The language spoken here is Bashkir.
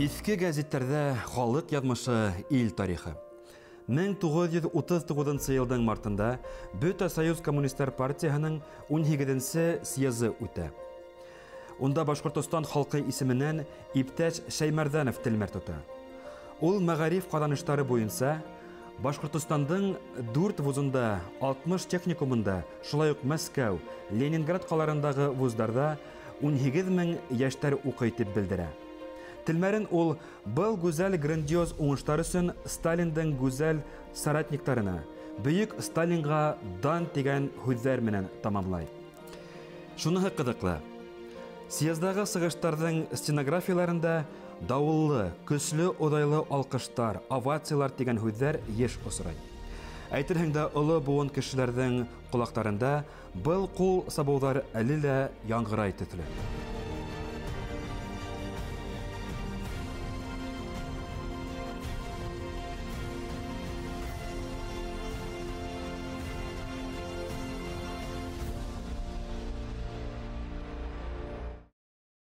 Иҫке гәзиттәрҙә халыҡ яҙмышы, ил тарихы. 1939 йылдың мартында Бөтә Союз Коммунистар партияһының 18-нсе съезы үтә. Унда Башҡортостан халҡы исеменән иптәш Шәймәрҙәнов телмәр тота. Ул мәғариф ҡаҙаныштары буйынса Башҡортостандың 4 вузында, 60 техникумында, шулай уҡ Мәскәү, Ленинград ҡалаларындағы вуздарҙа 18 мең йәштәр уҡый тип белдерә. Телмәрен ул был гүзәл грандиоз уңыштар өсөн Сталиндың гүзәл соратниктарына, бөйөк Сталинға дан тигән һүҙҙәр менән тамамлай. Шуныһы ҡыҙыҡлы. Съездағы сығыштарҙың стенографияларында дауыллы, көслө оҙайлы алҡыштар, овациялар тигән һүҙҙәр йыш осрай. Әйтерһең дә, оло быуын кешеләрҙең ҡолаҡтарында был ҡул сабыуҙар әле лә яңғырай төҫлө.